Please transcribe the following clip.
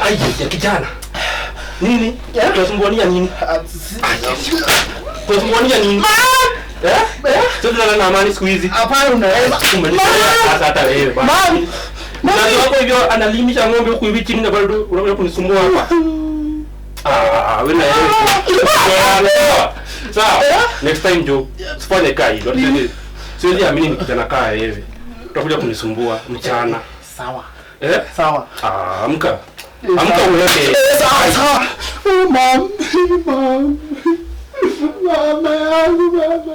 Ai, ya kijana. Nini? Tunasumbuania nini? Tunasumbuania nini? Eh? Sio tunalala na amani siku hizi. Hapana, unaweza. Umenizoea sasa hata wewe bana. Mom! Mzazi wako hivyo analimisha ng'ombe huku hivi chini na bado unakuja kunisumbua hapa. Ah, wewe na yeye. Sawa. Sawa. Next time jo, usifanye kaa hivyo. Siwezi amini ni kijana kaa wewe. Utakuja kunisumbua mchana. Sawa. Eh? Sawa. Ah, amka. Amka uende. Sawa, sawa. Oh, mom. Mom. Mama yangu, mama.